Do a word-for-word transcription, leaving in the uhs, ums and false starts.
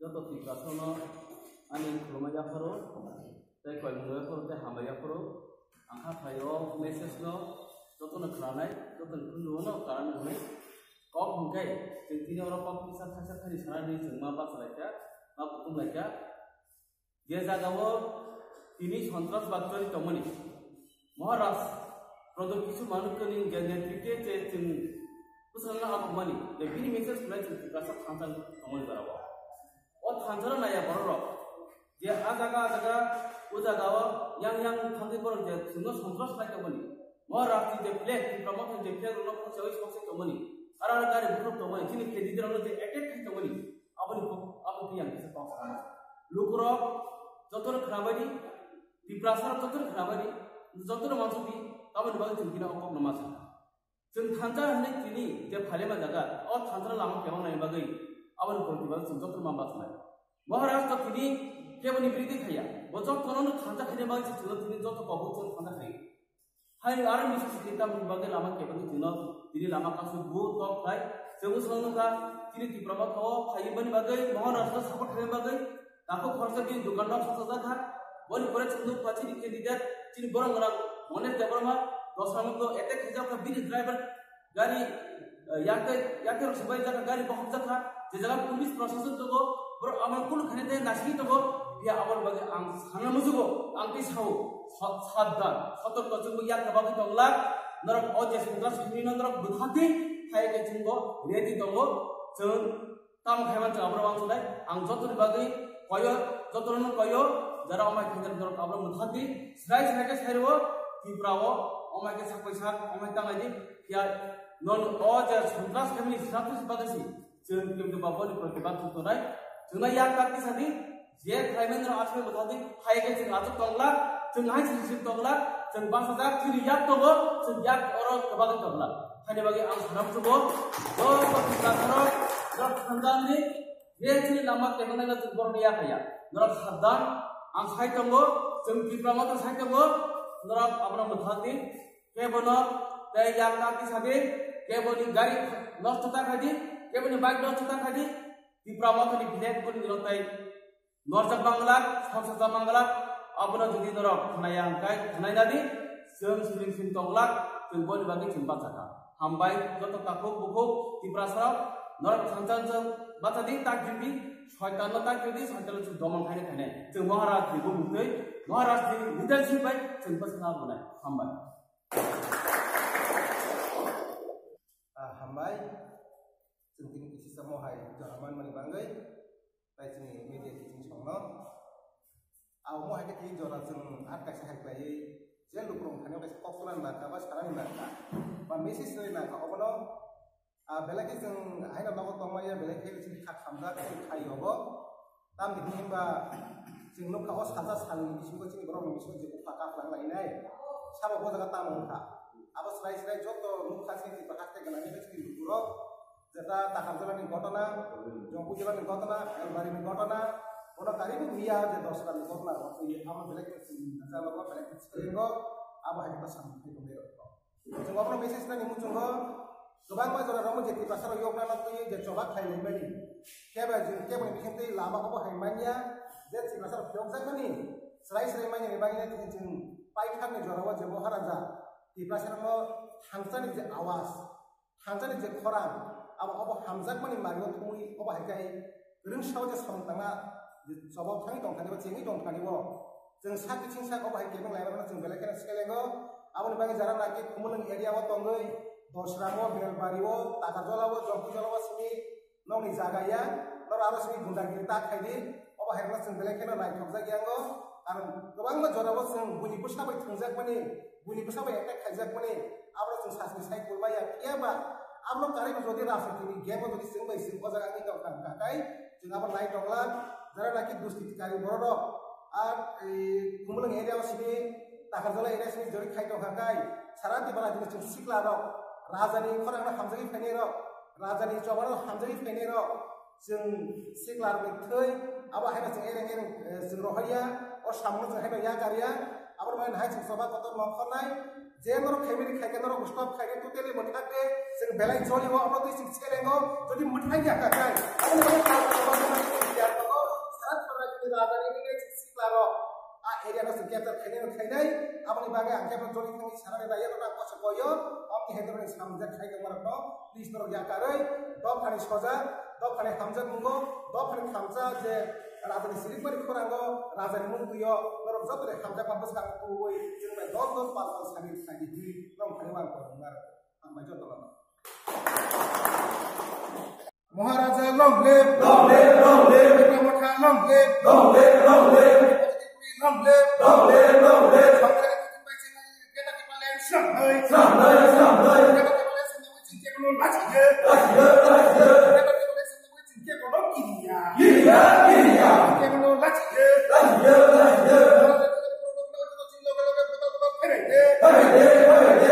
Joto Tiprasano ani khulumai yapharo, tei koimung yapharo, tei hambai yapharo. Ang kha phaio message no jotono khwnanai, jotono khunjuo no karang hwnwi. Kok hwnkhe, chwng tini oro kok kisa thaisa thani sanani chwng ma bachalaikha, ma kutung laikha. Je jagao tini Sontras Bakchori tongmani, Maharaj Pradot Kisu Manukani je netrite je chwng bwskango abokmani, je bini message khwnai chwng Tiprasa thansa tongmani jorao. O thansano naiya bororok, je a jaga, a jaga, o jagao yang yang thangwi borok je chwngno Sontras khlai tongmani. Maharaj ni je flag, Tipra Motha ni je flag rokno phuchawi soksai tongmani. Aro aro gari bukhuk tongmani, chini candidate rokno je attack khai tongmani. Aboni kok, abo twi ang kisa kok sana. Lukurok jotono khwnabadi, Tiprasarok jotono khwnabadi, jotono mansukdi, aboni bagwi chwng tini o kokno ma sana. Chwng thansa hwnwi tini je phailema jaga, o thansano lama kebang nani bagwi, aboni borokni bagwi chwng jotono ma bachunai. Maharaj to tini keboni biridi khaiya, bo jotono no thansa khaina bagwi chwngno tini joto kobok chwng thansa khai. Hai aro misi sidi tamni bagwi lama kebagwi chwngno tini lama kasu bu tok khai. Chwng swngno kha tini Tipra Motha o phaiwi bani bagwi, Maharaj no support khaina bagwi. Takhuk khoroksa bini dukan rok sochajak kha. Boni pore chwng nukha chini candidate, chini borok gwnang Monesh Debbarma, Dosra Mukto attack khaijak kha, bini driver gari, eh, yakte, yakte rok sibai jak kha, gari bokhok jak kha. Je jaga police proshashan tongo, borok amo kunu khaina tei naisingwi tongo. Phiya aboni bagwi ang sana muchugo, ang tei sao, sa-, sabdan, sotorko chwngbo yakta bagwi tongla. Norok o je Sontras hwnwi no norok bwthakdi, hai khe chwngbo ready tongo. Chwng Tamo khaimani chwng aborok uansuknai, ang jotoni bagwi koyo, jotono koyo, jara omai khaitani norok aborok mwthakdi, srai srai khe sairwo, Tripura o omai khe sak pai sak, omai tanglaidi, phiya non o je Sontras khaimani sinathus bagwi si, chwng kemto baboni protibad thwk tonai, chwngno yak tak tisadi, je khlaimani norok aswk mwthakdi, hai khe chwng achuk tongla, chwng hai siri siri tongla, chwng bangsa jak chini yak tongo, chwng yak oro kwbagwi tongla. Haini bagwi ang sana muchugo, joto Tiprasarok, norok thangjani, je chini lama kebengnaino chwng borokno yaphaiya. Norok sabdan, ang sai tongo, chwng Tipra Motha sai tongo, norok abono mwthakdi, kebono tei yak tak tisadi, keboni gari nosto ta khaidi, keboni bike nosto ta khaidi, Tipra Mothani binek boni norok tai Norjak manglak, songsa manglak, abono jodi norok khwnaya hwnkhe khwnai nadi, chwng siling sing tonglak, chwng boni bagwi chwng bachakha. Hambai, joto takhuk bukhuk, Tiprasarok, norok thansa thansa bachadi, tak jindi, soitanno tak jindi, soitanno chwng domon khainai khainai. Chwng Maharaj ni bumung twi, Maharaj ni leadership bai chwng bachana bunai. Hambai. Ah, hambai. Chwng tini kisi samo hai jora manmani bagwi. Tai chini media kiching songno. Amo hai khe tini jora chwng ar kaisa hai khlaiwi je lukurok thani kaisa kok swnani nangkha ba sanani nangkha ba message rwi nangkha obono, ah, belai khe chwng haino nogo tongmaya belai khe chini kha khamjak chini khai yogo. Tamni hwnba chwng nukha o salsa salni bisingo chini borokni bisingo je bupha kha khwlanglainai sabo bo jaga tamo wngkha. Abo srai srai joto nukha chini bwkha tei gwnangwi chini lukurok. Jeta Takarjalani ghotona, Jongpujulani ghotona, Elbarini ghotona, bono karibu miya je Dosrani ghotona rok twi amo belai khe chini jagao belai khe chini abo hai khe samung khai tongwi rok. Chwng abono message nani muchungo kwbangma jora romo je Tiprasarok yokna twi je choba khlai lai mani. Kebo je keboni bising twi lama obo hai manya je Tiprasarok phiyokjakmani srai srai manya ni bagwi tini chwng paithakni jorao je Maharaja Tiprasarokno thangsani je awas. Thansani je khorang, abo, abo hamjakmani mario thumwi, obo hai khe rwngsao je samung tangna, je chobok thangwi tongthani bo, chengwi tongthani bo. Chwng sak kiching sak obo hai kebeng lai mano chwng belai kheno selengo. Aboni bagwi jara naki Khumulwng area o tongwi, Dosramo, Belbari o, Takarjola o, Jongkujola o simi, nokni jaga ya, noro aro simi gundagiri ta khaidi, obo hai kheno chwng belai kheno naithokjak yango. Karon kwbangma jora o chwng buini bwsa bai thwngjakmani, buini bwsa bai attack khaijakmani, abono chwng sasni sai kulmaya. Phiya ba abono karwi jodi rajniti ni game o jodi chwng bai chwng o jaga wngwi tongkha hwnkha khe chwng abo nai tongla, jara naki dusti tikari borok rok. Ar, e, Khumulwng area o simi, Takarjola area simi jodi khai tongkha khe sara Tipra dino chwng sikla rok rajani khorang no hamjagwi phainai rok, rajani choba no hamjagwi phainai rok. Chwng siklarni thwi, abo haino chwng ereng ereng, eh, chwng rohorya, o samungno chwng haino yakarya, abo mani hai chwng choba kotor nongkhornai, je norok khaimani khaikhe norok stop khaikhe totally mwthakde, chwng belai jolio, abo twi chwng selengo, jodi mwthangya khakhai, abo ni bagwi kha, kha, kha, kha, kha, kha, Ang khe joli thangwi sanani bai, yato na kosa koyo, o khe hete bani samjak khai tongma rok no, please norok yakarwi, dophani soja, dophani hamjak mungo, dophani thamsa je rajani sirikmani khorango, rajani mung twiyo, norok joto ni hamjak ma bwskang kuwi, chwng bai dol dol pal pal sani sani di, norok thani wang kok wng naro. Hambai joto no. Maharaja long live, long live, long live. Tipra Motha long live, long live, long live. Long live, long live, long live. Greater Tipraland swnamnai, swnamnai, swnamnai. Greater Tipraland swnamnai, chwng kebono lachiya, lachiya, lachiya. Greater Tipraland swnamnai, chwng kebono kiriya, kiriya, kiriya. Kebono lachiya, lachiya, lachiya. Loge loge bodol bodol pherai de, pherai de, pherai de.